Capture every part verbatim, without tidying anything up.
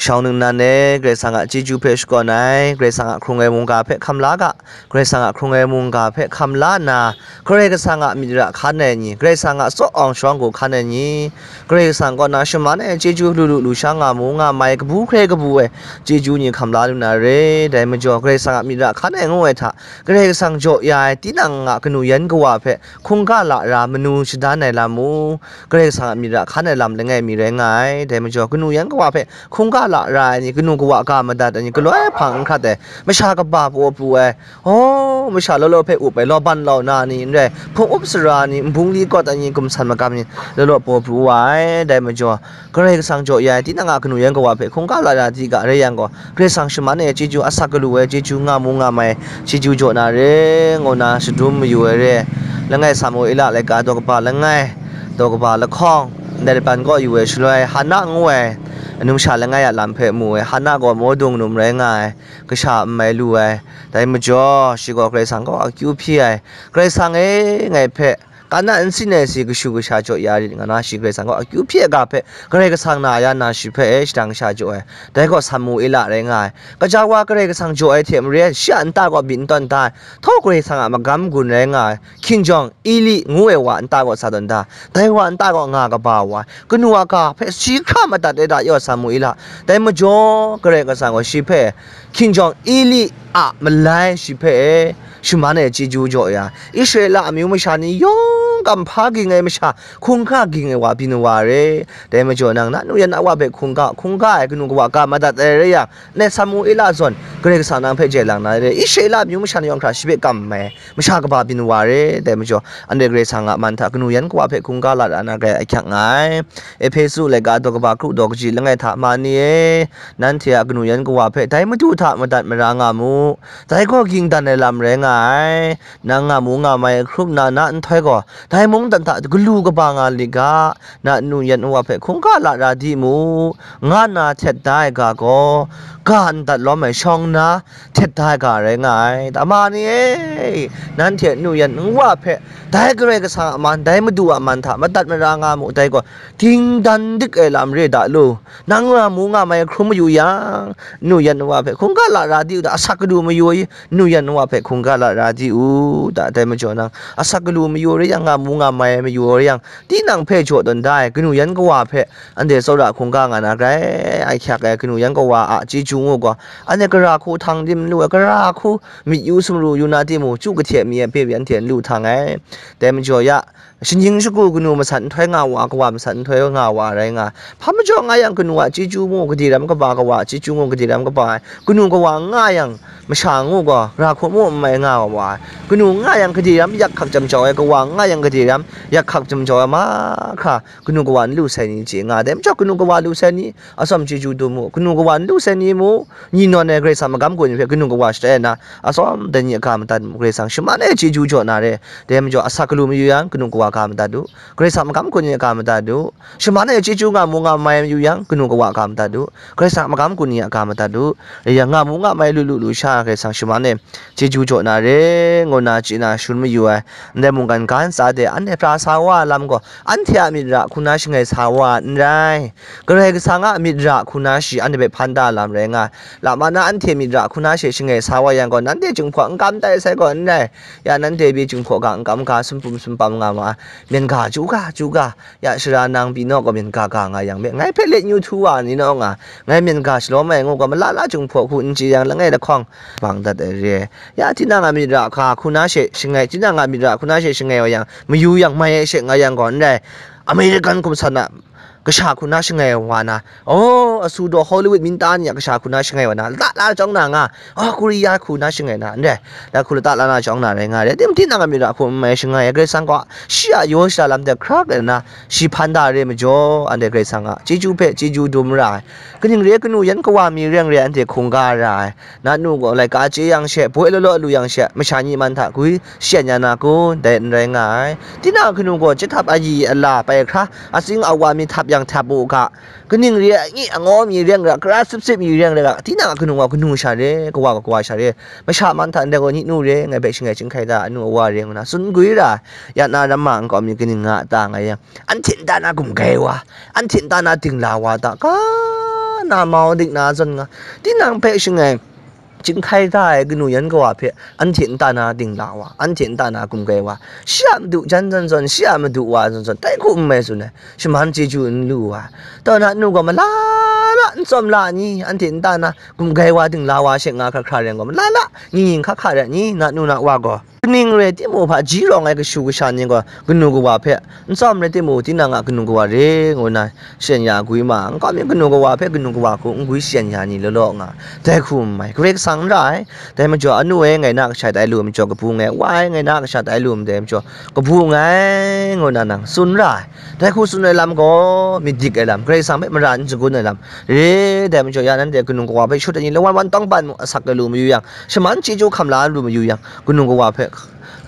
Htawng ningnan e, Karai Kasang a chyeju hpe shakawn ai, Karai Kasang a hkrung ai mungga hpe hkam la ga, Karai Kasang a hkrung ai mungga hpe hkam la nna, Karai Kasang a myit ra hkan ai ni, Karai Kasang a tsaw awng shawng hku hkan ai ni, Karai Kasang kaw na shaman ai chyeju lu lu lu sha nga mu nga mai, kabu hkrai kabu ai chyeju ni hkam la lu na re. Dai majaw, Karai Kasang a myit ra hkan ai ngu ai hta, Karai Kasang jaw ya ai tinang a kanu yan kawa hpe hkungga lara manu shadan ai lam mu, Karai Kasang a myit ra hkan ai lam langai mi rai nga ai. Dai majaw, kanu yan kawa hpe hkungga lara ai ni, kanu kawa ga madat ai ni, galoi hpang n hkrat ai, masha kaba paw pru ai, oh, masha law law hpe up ai, law ban law na ni n rai, hpung up sara ni, nbung li kawt ai ni, gumsan magam ni, law law paw pru wa ai. Dai majaw, Karai Kasang jaw ya ai tinang a kanu yan kawa hpe hkungga lara di ga rai yang gaw, Karai Kasang shaman ai chyeju, asak galu ai chyeju, nga mu nga mai chyeju jaw na re, ngu na shadum mayu ai re. Langai Samuela laika daw kaba langai, daw kaba lahkawng, ndai laban kaw yu ai shaloi, Hana ngu ai numsha langai a lam hpe mu ai. Hana gaw mawdung num rai nga ai, kasha n mai lu ai. Dai majaw, shi gaw Karai Kasang kaw akyu hpyi ai, Karai Kasang e, ngai hpe kana n sin ai si kashu kasha jaw ya rit nga na, shi Karai Kasang kaw akyu hpyi ai ga hpe Karai Kasang na ya na shi hpe e shadang sha jaw ai. Dai gaw Samuela rai nga ai. Kaja wa Karai Kasang jaw ai hte maren, shi a nta gaw byin tawn da ai. Htaw Karai Kasang a magam gun rai nga ai. Hkinjawng Eli ngu ai wa nta gaw sa tawn da. Dai wa nta gaw nga kaba wa ai. Kanu a ga hpe shi hkra madat ai da yaw Samuela. Dai majaw Karai Kasang gaw shi hpe, hkinjawng Eli a malai shi hpe e, shaman ai chyeju jaw ya, Israela amyu masha ni yawng kamhpa ging ai masha, hkungga ging ai wa byin wa re. Dai majaw nang na nu yan na wa hpe hkungga, hkungga ai kanu kawa ga madat ai rai yang, ndai Samuela zawn Karai Kasang nang hpe jai lang na re. Israela amyu masha ni yawng hkra shi hpe kam ai masha kaba byin wa re. Dai majaw, anhte Karai Kasang a man hta kanu yan kawa hpe hkungga lara na grai ahkyak nga ai. Ehpesu laika daw kaba kru daw kaji langai hta ma ni e, nanhte a kanu yan kawa hpe dai Madu hta madat mara nga mu. Dai gaw ging dan ai lam rai nga ai. Nang nga mu nga mai hkrum na na nhtoi gaw, dai mungdan hta galu kaba nga lit ga, na nu yan nwa hpe hkungga lara di mu, nga nna htet da ai ga gaw, ga ndat lawm ai shawng nna htet da ai ga rai nga ai. Ama ni e, nanhte nu yan nwa hpe dai Karai Kasang a man, dai Madu a man hta madat mara nga mu, dai gaw, ging dan dik ai lam re da lu. Nang nga mu nga mai hkrum mayu yang, nu yan nwa hpe hkungga lara di u da, asak galu mayu ai, nu yan nwa hpe hkungga lara di u da, dai majaw nang, asak galu mayu rai yang, nga mu nga mai mayu rai yang, tinang hpe jaw tawn da ai, kanu yan kawa hpe, anhte tsawra hkungga nga na grai, ahkyak ai, kanu yan kawa a chyeju ngu gaw, anhte gara hku htang dim lu ai, gara hku myit yu sumru yu na timung, chyu kahte mi ai hpe anhte n lu htang ai. Dai majaw ya, Shinggyim shagu kanu masat nhtoi nga wa, kawa masat nhtoi nga wa rai nga. Hpa majaw nga yang kanu a chyeju mu, gade ram kaba kawa a chyeju mu, gade ram kaba ai. Kanu kawa nga yang masha ngu gaw, ra hku mu n mai nga wa ai. Kanu nga yang gade ram yak hkak jam jau ai, kawa nga yang gade ram yak hkak jam jau ai mahkra, kanu kawa n lu sai ni chye nga ai. Dai majaw kanu kawa lu sai ni, atsawm chyeju dum mu, kanu kawa n lu sai ni mu, ni nawn ai Karai Kasang magam gun hpe kanu kawa shatai na, atsawm dai ni a ga madat mu, Karai Kasang shaman ai chyeju jaw na re. Dai majaw asak galu mayu yang, kanu kawa ga madat u. Karai Kasang magam gun ni a ga madat u. Shaman ai chyeju nga mu nga mai mayu yang, kanu kawa ga madat u. Karai Kasang magam gun ni a ga madat u. Rai yang nga mu nga mai lu lu lu sha, Karai Kasang shaman ai chyeju jaw na re, ngu na chye na shun mayu ai. Ndai mungkan ga ntsa de, anhte pra sa wa ai lam gaw, anhte a myit ra hku na shangai sa wa ai n rai. Karai Kasang a myit ra hku na shi anhte hpe hpan da lam rai nga ai. Lama na anhte myit ra hku na she shangai sa wa yang gaw, nanhte Jinghpaw n kam tai sai gaw n rai. Ya nanhte pyi Jinghpaw ga n kam ga, sumpum sumpam nga ma ai. Myen ga chyu ga, chyu ga. Ya sara nang pyi naw gaw myen ga ga nga yang me. Ngai hpe let nyu htu wa ni naw nga. Ngai myen ga shalawm ai ngu gaw, malala Jinghpaw hku n chye yang, langai lahkawng bang dat ai re. Ya tinang a myit ra hka hku na she shangai, tinang a myit ra hku na she shangai wa yang, mayu yang, mai ai she nga yang gaw n rai. American hkum san a kasha hku na shangai wa na, oh, asu daw Hollywood minta ni a kasha hku na shangai wa na, lata la chyawng na nga, oh, Korea hku na shangai na, n rai, la hku lata la na chyawng na rai nga re, tim tinang a myit ra hku n mai shangai ai, Karai Kasang gaw shi a yaw shada lam de hkrak ai na, shi hpan da re majaw, anhte Karai Kasang a chyeju hpe chyeju dum ra ai, kaning re kanu yan kawa mi reng re anhte hkungga ra ai, na nu gaw laika chye yang she, boi law law lu yang she, masha ni man hta gwi shayan ya na kun, dai n rai nga ai. Tinang a kanu gaw chyahtum ayi ala pai hkra, atsing awa mi htap yang htap u ga, kaning re ai, angi angaw mi reng ra, kara sip sip mi reng ra, tinang a kanu gaw kanu sha re, kawa gaw kawa sha re, masha man hta ndai gaw ni nu re, ngai hpe shangai chyinghkai da, anu awa re, ngu na tsun gwi ra, ya na ramma nkau mi kaning nga a ta, nga yang, anhte nta na gumgai wa, anhte nta na dingla wa ta, ga na mau dik na zawn nga, tinang hpe shangai, chyinghkai da ai kanu yan kawa hpe anhte nta na dingla wa, anhte nta na gumgai wa, shi a madu jan zawn zawn, shi a madu wa zawn zawn, tai hku n mai tsun ai, shaman chyeju n lu wa, taw na nu gaw mala la n tsawm la ni, anhte nta na gumgai wa dingla wa she nga hkra hkra rai gaw, mala la ngyi ngyi hka hka rai ni, na nu na wa gaw. Kaning rai timung, hpaji rawng ai kashu kasha ni gaw kanu kawa hpe n tsawm rai timung, tinang a kanu kawa re ngu na shen ya gwi ma, n kawm mi kanu kawa hpe kanu kawa hku n gwi shen ya ni law law nga, dai hku n mai, Karai Kasang n ra ai. Dai majaw, anu e ngai na kasha tai lu ai majaw kabu nngai, wa e ngai na kasha tai lu ai majaw kabu nngai ngu na nang tsun ra ai. Dai hku tsun ai lam gaw, myit dik ai lam, Karai Kasang hpe mara n shagun ai lam re. Dai majaw, ya nanhte kanu kawa hpe shut ai ni lawan wan tawng pan mu, asak ai lu mayu yang, shaman chyeju hkam la lu mayu yang, kanu kawa hpe,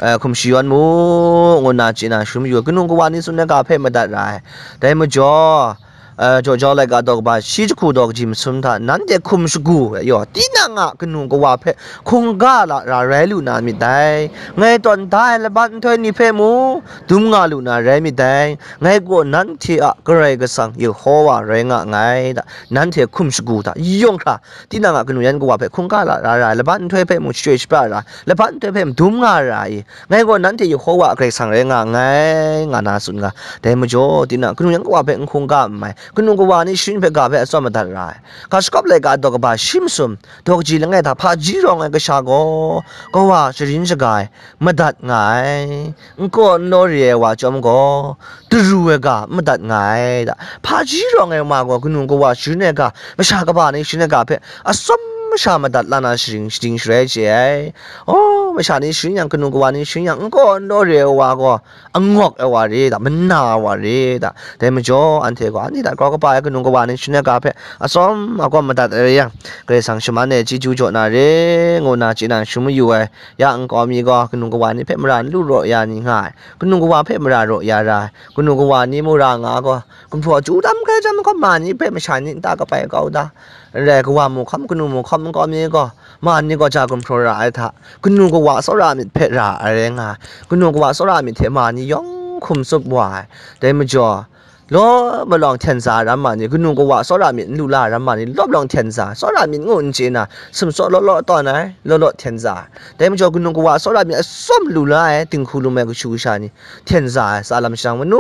eh, hkum shayawn mu, ngu na chye na sharum yu ai. Kanu kawa ni tsun ai ga hpe madat ra ai. Dai majaw, eh, Jaw Jau laika daw kaba shi jahku daw kaji masum hta, nanhte hkum shagu ai yaw, tinang a kanu kawa hpe hkungga la ra rai lu na myit dai. Ngai tawn da ai laban nhtoi ni hpe mu, dum nga lu na rai myit dai. Ngai gaw nanhte a Karai Kasang Yehowa rai nga nngai da, nanhte hkum shagu hta yawng hkra, tinang a kanu yan kawa hpe hkungga la ra ra ai, laban nhtoi hpe mung shachyoi shapra ra ai, laban nhtoi hpe mung dum nga ra ai, ngai gaw nanhte Yehowa a Karai Kasang rai nga nngai, nga na tsun ga. Dai majaw, tinang kanu yan kawa hpe n hkungga n mai, kanu kawa ni sharin hpe ga hpe atsawm madat ra ai. Ga shagawp laika daw kaba shi masum, daw kaji langai hta hpaji rawng ai kasha gaw, kawa sharin shaga ai, madat nga ai, n kaw n law re ai wa chyawm gaw, daru ai ga n madat nga ai da. Hpaji rawng ai ma gaw kanu kawa sharin ai ga, masha kaba ni sharin ai ga hpe atsawm masha madat la na sharing, shading sharai chye ai. Oh, masha ni sharin yang, kanu kawa ni sharin yang, n kaw n law re ai wa gaw, angawk ai wa re da, mana ai wa re da. Dai majaw, anhte gaw, anhte hta grau kaba ai kanu kawa ni sharin ai ga hpe atsawm agawm madat ai rai yang, Karai Kasang shaman e chyeju jaw na re, ngu na chye na sharum mayu ai. Ya nkau mi gaw kanu kawa ni hpe mara n lu raw ya ni nga ai, kanu kawa hpe mara raw ya ra ai, kanu kawa ni mung ra nga gaw, gumhpraw chyu tam hkrai chyawm gaw, ma ni hpe masha ni nta kabai kau da? N rai, kawa mu hkawm, kanu mu hkawm nkau mi gaw, ma ni gaw ja gumhpraw ra ai hta, kanu kawa tsawra myit hpe ra ai rai nga ai, kanu kawa tsawra myit hte ma ni yawng hkum tsup wa ai. Dai majaw, law malawng hten sa ai ram ma ni, kanu kawa tsawra myit n lu la ai ram ma ni, law malawng hten sa ai, tsawra myit ngu n chye na, sumtsaw law law tawn ai, law law hten sa ai. Dai majaw, kanu kawa tsawra myit atsawm lu la ai, dinghku lum ai kashu kasha ni, hten sa ai, tsa lam shang manu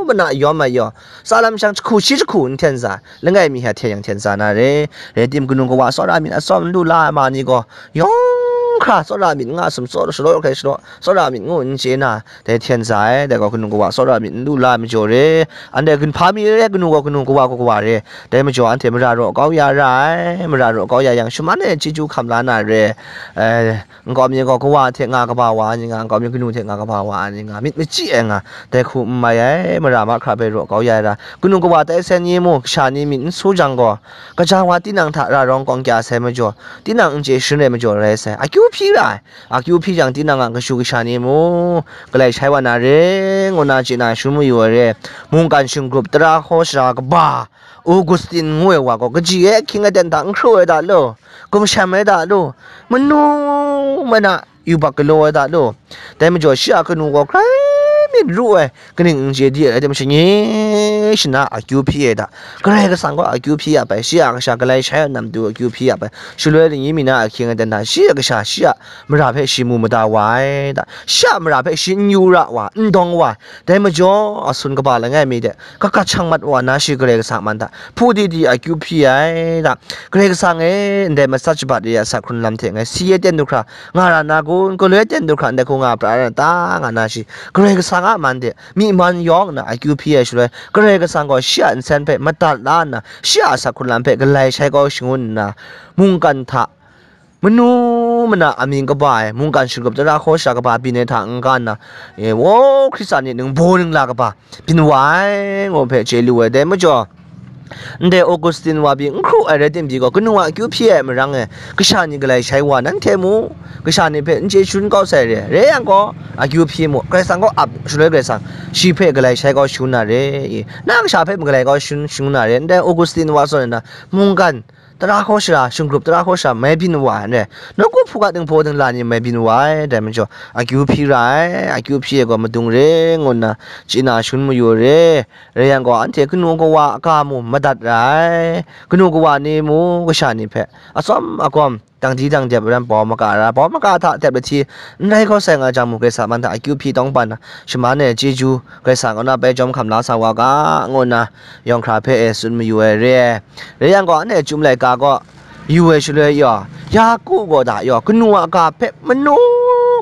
mana yawm ai yaw, tsa lam shang jahku shi jahku n hten sa ai, langai mi hta hte yang hten sa na re. Rai tim, kanu kawa tsawra myit atsawm n lu la ai ma ni gaw, yawng hkra tsawra myit nga, sumtsaw shalaw hkrai shalaw, tsawra myit ngu n chye na, dai hten sa ai, dai gaw kanu kawa tsawra myit n lu la ai majaw re. Anhte gunhpa mi re, kanu gaw kanu kawa gaw kawa re. Dai majaw anhte mara raw kau ya ra ai, mara raw kau ya yang, shaman e chyeju hkam la na re. Eh, nkau mi gaw kawa hte nga kaba wa ai ni nga, nkau mi kanu hte nga kaba wa ai ni nga, myit machyi ai nga, dai hku n mai ai, mara mahkra hpe raw kau ya ai ra. Kanu kawa tai sai ni mung, kasha ni myit n su jang gaw, kaja wa tinang hta ra rawng kawng kya sai majaw, tinang n chye sharin ai majaw rai sai, akyu hpyi ra ai. Akyu hpyi jang, tinang a kashu kasha ni mung, galai shai wa na re, ngu na chye na sharum mayu ai re. Mungkan shinggrup tara hkaw sara kaba, Augustin ngu ai wa gaw, kaji e ahkying aten hta n hkru ai da law, gumshem ai da law, manu mana yubak galaw ai da law. Dai majaw, shi a kanu gaw hkrai myit ru ai, kaning n chye di ai, dai majaw, shanyi shana akyu hpyi ai da. Karai Kasang gaw akyu hpyi ya bai, shi a kasha galai shai ai nam tu akyu hpyi ya bai. Shaloi lani mi na ahkying aten hta, shi a kasha, shi a mara hpe shi mu mada wa ai da, shi a mara hpe shi n yu ra wa, n dawng wa ai. Dai majaw, asun kaba langai mi de, kakat shang mat wa na shi Karai Kasang man hta, hpu di di akyu hpyi ai da. Karai Kasang e, ndai matsat shabat re ai asak hkrun lam hte ngai si e ten du hkra nga ra na kun, galoi ten du hkra ndai hku nga pra ra na ta, nga na shi, Karai Kasang a man de, myi man yawng nna akyu hpyi ai shaloi, Karai Kasang gaw shi a nsen hpe madat la nna, shi a asak hkrun lam hpe galai shai kau shangun nna, mungkan hta, manu mana amying kaba ai, mungkan shinggrup tara hkaw sara kaba byin ai hta n-ga nna, e, wo, Hkristan ni ningbaw ningla kaba byin wa ai, ngu hpe chye lu ai. Dai majaw, ndai Augustin wa pyi n hkru ai rai tim pyi gaw, kanu a akyu hpyi ai marang e, kasha ni galai shai wa, nanhte mu, kasha ni hpe n chye shangun kau sai re, re yang gaw, akyu hpyi mu, Karai Kasang gaw ap, shaloi Karai Kasang shi hpe galai shai kau shangun na re i, na kasha hpe mung galai kau shangun, shangun na re, ndai Augustin wa zawn na, mungkan tara hkaw shara, shingrup tara hkaw shara mai byin wa ai n rai, nawku hpung a dinghpaw dingla ni mai byin wa ai, dai majaw, akyu hpyi ra ai, akyu hpyi ai gaw madung re, ngu nna chye na shangun mayu re. Rai yang gaw, anhte kanu kawa a ga mu madat ra ai, kanu kawa ni mu kasha ni hpe atsawm agawm, dangdi dangdep ai ram bau maga ra, bau maga hta dep lahti n rai kau sai nga jang mu, Karai Kasang man hta akyu hpyi tawng ban na, shaman ai chyeju Karai Kasang kaw na bai jawm hkam la sa wa ga, ngu nna yawng hkra hpe e tsun mayu ai re ai. Rai yang gaw, anhte Chyum laika gaw yu ai shaloi yaw, Yaku gaw da yaw, kanu a ga hpe manu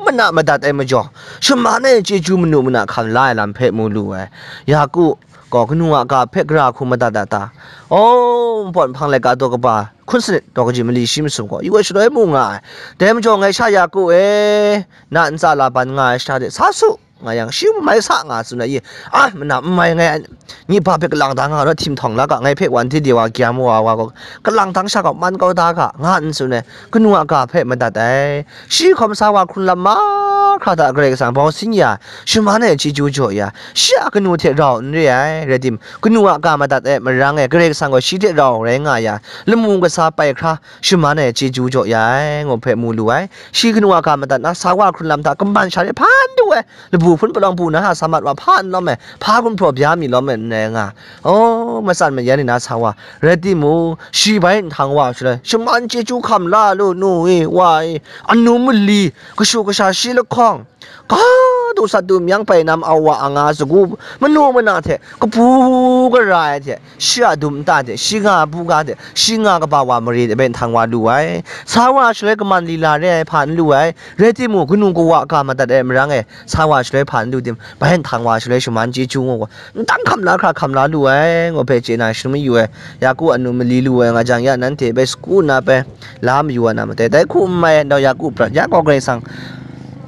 mana madat ai majaw, shaman ai chyeju manu mana hkam la ai lam hpe mu lu ai. Yaku gaw kanu a ga hpe gara hku madat dat ta? O, npawt nhpang laika daw kaba hkun sanit daw kaji mali shi masum gaw yu ai shaloi mu nga ai. Dai majaw, ngai sha Yaku e, na ntsa laban nga ai shada de sa su, nga yang, shi mai sa nga tsun ai, a, manam n mai, ngai nyi hpa hpe kalang da nga rawt, htim htawng la ga, ngai hpe wan hte de wa gyam wa wa gaw, kalang dang sha gaw man kau da ga, nga n tsun ai, kanu a ga hpe madat ai. Shi hkawm sa wa hkrun lam mahkra hta Karai Kasang bau sin ya, shaman ai chyeju jaw ya, shi a kanu hte rau n re ai, rai tim, kanu a ga madat ai marang e, Karai Kasang gaw shi hte rau rai nga ya, lamu kasa pai hkra shaman ai chyeju jaw ya ai, ngu hpe mu lu ai. Shi kanu a ga madat na, sa wa hkrun lam hta kaman sha re hpan du ai, labu hpun palawng bu na hta sa mat wa hpa n lawm ai, hpa gumhpraw bya mi lawm ai n rai nga. O, matsan mayan ni na sa wa, rai timung, shi bai nhtang wa shaloi, shaman chyeju hkam la lu, nu e, wa e, anu mali, kashu kasha shi lahkawng, ga du sat du myang bai nam au wa a nga sagu, manu mana hte, kabu gara ai hte, shi a dum nta hte, shi nga buga hte, shi nga kaba wa mare hte bai nhtang wa lu ai. Sa wa shaloi kaman lila re ai hpa n lu ai, rai timung, kanu kawa a ga madat ai marang e, sa wa shaloi hpa n lu tim, bai nhtang wa shaloi shaman chyeju ngu gaw, n tang hkam la hkra hkam la lu ai, ngu hpe chye na shangun mayu ai. Yaku anu mali lu ai nga jang ya, nanhte bai sagu nna bai la mayu wa na matai, dai hku n mai, ndau Yaku prat, ya gaw Karai Kasang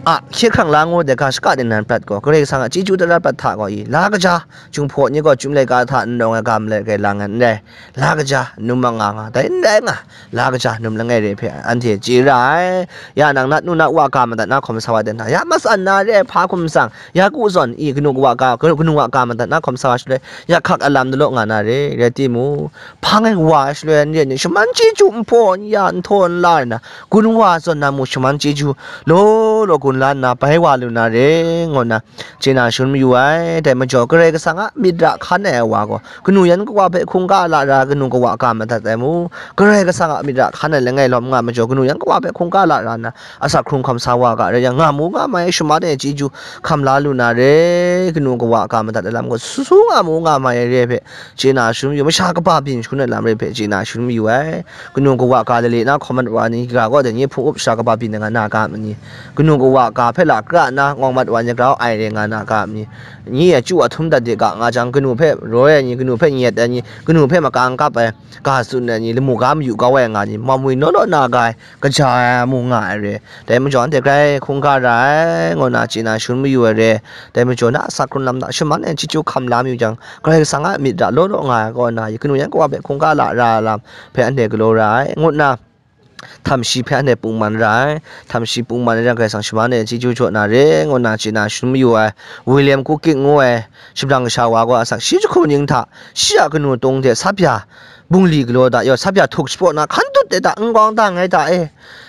a hkye hkrang la ngu ai ga shaka ning nan prat gaw, Karai Kasang a chyeju tara prat hta gaw i, la kaja, Jinghpaw ni gaw Chyum laika hta n rawng ai ga malai rai lang ai n rai, la kaja, num a nga nga, dai n rai nga, la kaja, num langai re hpe anhte chye ra ai. Ya nang nat nu nat wa ga madat na hkawm sa wa ten hta, ya matsan na re ai hpa hkum tsang, Yaku zawn i, kanu kawa ga, kanu a ga madat na hkawm sa wa shaloi, ya hkak a lam dalaw nga na re, rai timung, hpang e wa ai shaloi n re ai ni, shaman chyeju nhpaw n ya, n htaw n la ai na, gun wa zawn na mu, shaman chyeju law law gun la nna bai wa lu na re, ngu nna chye na shangun mayu ai. Dai majaw, Karai Kasang a myit ra hkan ai wa gaw, kanu yan kawa hpe hkungga lara, kanu kawa ga madat ai mu. Karai Kasang a myit ra hkan ai langai lawm nga majaw, kanu yan kawa hpe hkungga lara nna, asak hkrung hkawm sa wa ga rai yang, nga mu nga mai ai shaman ai chyeju hkam la lu na re, kanu kawa ga madat ai lam gaw su su nga mu nga mai ai re ai hpe chye na shangun mayu, masha kaba byin shangun ai lam re ai hpe chye na shangun mayu ai. Kanu kawa ga lale na hkawm mat wa ni, ga gaw dai ni hpung up sha kaba byin ai nga na ga ma ni? Kanu kawa ga hpe lakra nna ngawng mat wa ni, grau ai re nga na ga ma ni? Nyi a chyu a htum dat de ga nga jang, kanu hpe raw ai ni, kanu hpe nyet ai ni, kanu hpe makang kap ai, ga tsun ai ni, lamu ga mayu kau ai nga ni, mamwi naw law na ga ai, kaja ai mu nga ai re. Dai majaw, anhte grai hkungga ra ai, ngu nna chye na shangun mayu ai re. Dai majaw, na asak hkrung lam hta shaman ai chyeju hkam la mayu jang, Karai Kasang a myit ra law law nga ai kaw na, kanu yan kawa hpe hkungga lara ai lam hpe anhte galaw ra ai, ngu nna htam shi hpe anhte pungman ra ai. Htam shi pungman ai jang, Karai Kasang shaman ai chyeju jaw na re, ngu nna chye na shangun mayu ai. William Kuking ngu ai shapran kasha wa gaw, asak shi jahku ning hta, shi a kanu tung hte sap ya bungli galaw da yaw, sap ya htuk shapraw na hkan dut ai da, n-gawng dang ai da e,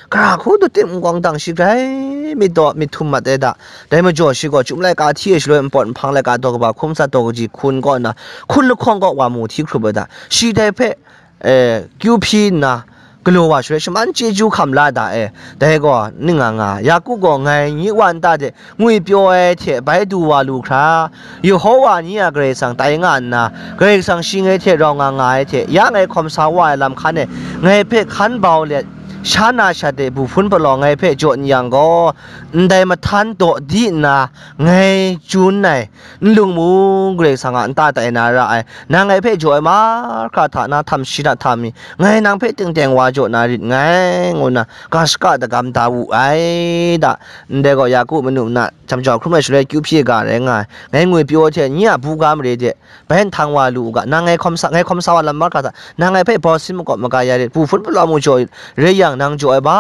gara hku dut tim n-gawng dang, shi grai myit daw myit htum mat ai da. Dai majaw, shi gaw Chyum laika hti ai shaloi, npawt nhpang laika daw kaba hkum tsat daw kaji hkun kaw nna, hkun lahkawng kaw wa mu hti hkrup ai da, shi dai hpe, e, kyu hpyi nna galaw wa shaloi, shaman chyeju hkam la da e. Dai gaw ning nga nga, Yaku gaw, ngai nyi wa nta de ngwipyaw ai hte bai du wa lu hkra, Yehowa nyi a Karai Kasang tai nga nna, Karai Kasang shi ngai hte rau nga nga ai hte, ya ngai hkawm sa wa ai lam hkan e ngai hpe hkan bau let, sha na shat e bu hpun palawng ngai hpe jaw n yang gaw, ndai mahtan daw di nna ngai chyu n ai, nlung mung Karai Kasang a nta tai na ra ai, nang ngai hpe jaw ai mahkra hta na htam shi na htam mi, ngai nang hpe ting teng wa jaw na rit nngai, ngu nna ga shaka dagam da wu ai da. Ndai gaw, Yaku manu mana, jam jau hkrum ai shaloi kyu hpyi ga rai nga ai, ngai ngwipyaw hte nyi a buga mare de bai nhtang wa lu u ga, nang ngai hkawm sa, ngai hkawm sa wa lam mahkra hta, nang ngai hpe bau sin makawp maga ya rit, bu hpun palawng mu jaw rit, rai yang, nang jaw ai ba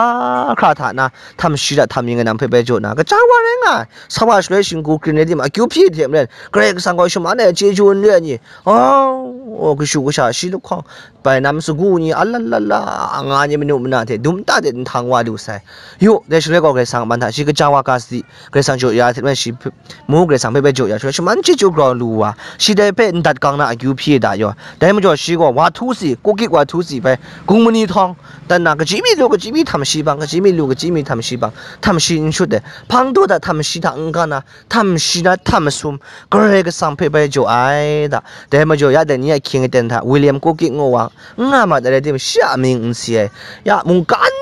hkra hta na, htam shi hta htam mi nga nang hpe bai jaw na, kaja wa rai nga ai. Sa wa shaloi shinggu kring rai tim, akyu hpyi hte maren, Karai Kasang gaw shaman ai chyeju n re ai ni, oh, kashu kasha shi lahkawng, bai nam sagu ni, alalala, nga ni manu mana hte dum ta de nhtang wa lu sai. Yu, dai shaloi gaw Karai Kasang a man hta shi kaja wa ga sadi, Karai Kasang jaw ya ai hte maren shi hpe, mu Karai Kasang hpe bai jaw ya shaloi, shaman chyeju grau lu wa, shi dai hpe ndat gang na akyu hpyi da yaw. Dai majaw shi gaw wa htu si, kukik wa htu si bai, gung mani htawng, dan na, kachyi mi lu, kachyi mi htam shi bang, kachyi mi lu, kachyi mi htam shi bang, htam shi n shut ai. Hpang daw da htam shi hta n ga na, htam shi na htam masum, Karai Kasang hpe bai jaw ai da. Dai majaw ya dai ni a hkying aten hta, William Kukik ngu wa, n nga mat ai rai tim, shi a amying n si ai. Ya, mungkan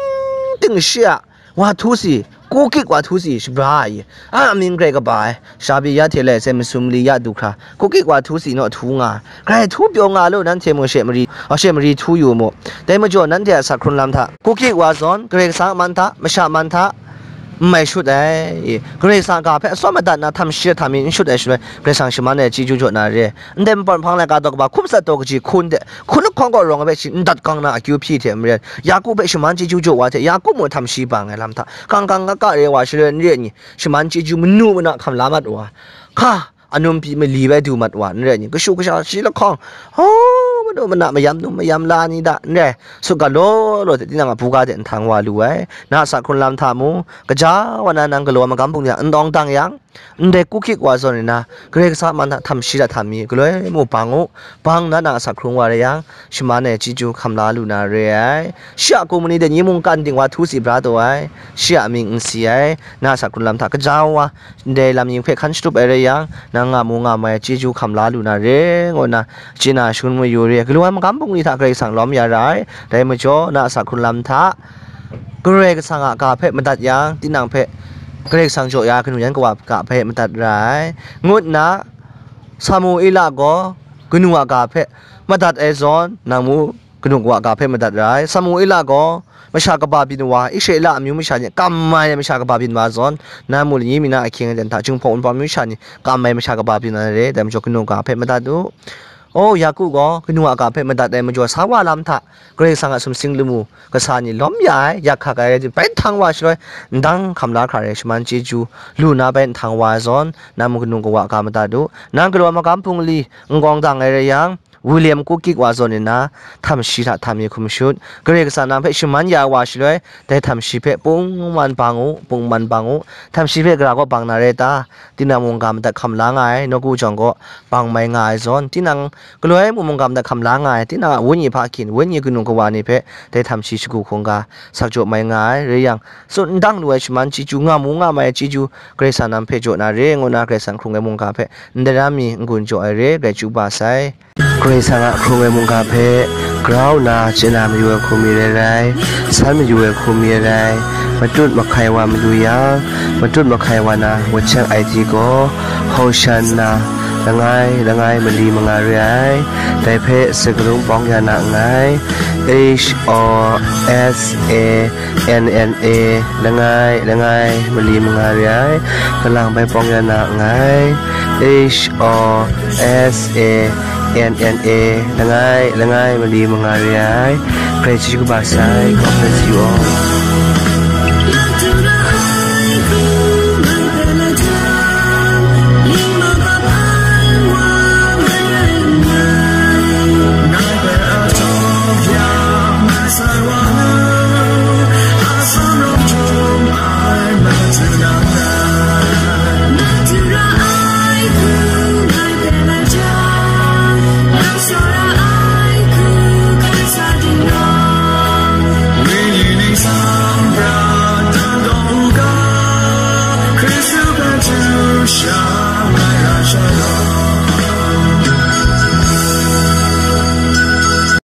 ting shi a, wa htu si, kukik wa htu si shabra ai, a amying grai kaba ai, sha pyi ya hte lai sai masum mali ya du hkra, kukik wa htu si naw htu nga, grai htu pyaw nga lu, nanhte mung she mari, a she mari htu yu mu. Dai majaw nanhte a sak hkrun lam hta, kukik wa zawn, Karai Kasang a man hta, masha man hta, n mai shut ai, Karai Kasang a ga hpe atsawm madat na, htam shi hta htam mi n shut ai shaloi, Karai Kasang shaman ai chyeju jaw na re. Ndai mapan hpang laika daw kaba hkum sat taw kaji hkun de, hkun lahkawng gaw rawng ai hpe shi ndat gang na akyu hpyi hte maren, Yaku hpe shaman chyeju jaw wa hte, Yaku mung htam shi bang ai lam hta, kang kang ga ga re wa shaloi n re ai ni, shaman chyeju manu mana hkam la mat wa, hka, anum pyi mali bai du mat wa n re ai ni, kashu kasha shi lahkawng, ho, madu mana mayam num mayam la ni da n re, sut ga law law hte tinang a buga de nhtang wa lu ai. Na a sak hkrun lam hta mung, kaja wa na nang galaw ai magam bungli hta n tawng dang yang, ndai kukik wa zawn nna, Karai Kasang a man hta htam shi hta htam mi, galoi mu bang u, bang nna nang a sak hkrung wa rai yang, shaman ai chyeju hkam la lu na re ai. Shi a kum mani de ni mungkan ting wa htu si bra taw ai, shi a amying n si ai, na a sak hkrun lam hta kaja wa, ndai lam ning hpe hkan shatup ai rai yang, nang nga mu nga mai ai chyeju hkam la lu na re, ngu nna, chye na shangun mayu re ai. Galaw ai magam bungli hta Karai Kasang lawm ya ra ai, dai majaw, na a sak hkrun lam hta, Karai Kasang a ga hpe madat yang, tinang hpe Karai Kasang jaw ya kanu yan kawa ga hpe madat ra ai, ngu nna, Samuela gaw kanu a ga hpe madat ai zawn, nang mu kanu kawa ga hpe madat ra ai. Samuela gaw masha kaba byin wa, Israela amyu masha ni kam mai ai masha kaba byin wa zawn, nang mu lani mi na ahkying aten hta, Jinghpaw Wunpawng amyu masha ni kam mai masha kaba byin wa na re, dai majaw kanu ga hpe madat u. O, Yaku gaw kanu a ga hpe madat ai majaw sa wa lam hta, Karai Kasang a sumsing lamu kasa ni lawm ya ai, yak hkak ai rai tim, bai nhtang wa shaloi, ndang hkam la hkra rai, shaman chyeju lu na bai nhtang wa ai zawn, nang mung kanu kawa ga madat u. Nang galaw ai magam bungli n kawng dang ai rai yang, William Kukik wa zawn nna, htam shi hta htam mi hkum shut, Karai Kasang nang hpe shaman ya ai wa shaloi, dai htam shi hpe pungman bang u, pungman bang u. Htam shi hpe gara kaw bang na rai ta? Tinang mungga madat hkam la nga ai, nawku jawng gaw bang mai nga ai zawn, tinang galoi mung mungga madat hkam la nga ai, tinang a wenyi hpa hkin, wenyi kanu kawa ni hpe dai htam shi shagu hkungga sak jaw mai nga ai, rai yang, tsun n dang lu ai shaman chyeju, nga mu nga mai ai chyeju, Karai Kasang nang hpe jaw na re, ngu nna Karai Kasang hkrung ai mungga hpe ndai ram mi n-gun jaw ai re, grai chyu ba sai. Karai Kasang a hkrung ai mungga hpe grau nna chye na mayu ai hku mi rai rai, san mayu ai hku mi rai rai, matut mahkai wa mayu yang, matut mahkai wa na wacheng ai ti gaw, Hosanna, langai langai mali manga re ai, dai hpe sakarung pawng ya na nngai, H O S A N N A, langai langai mali manga re ai, kalang bai pawng ya na nngai, H O S A N N A, langai langai mali manga re ai, Karai chyeju kaba sai, God bless you all.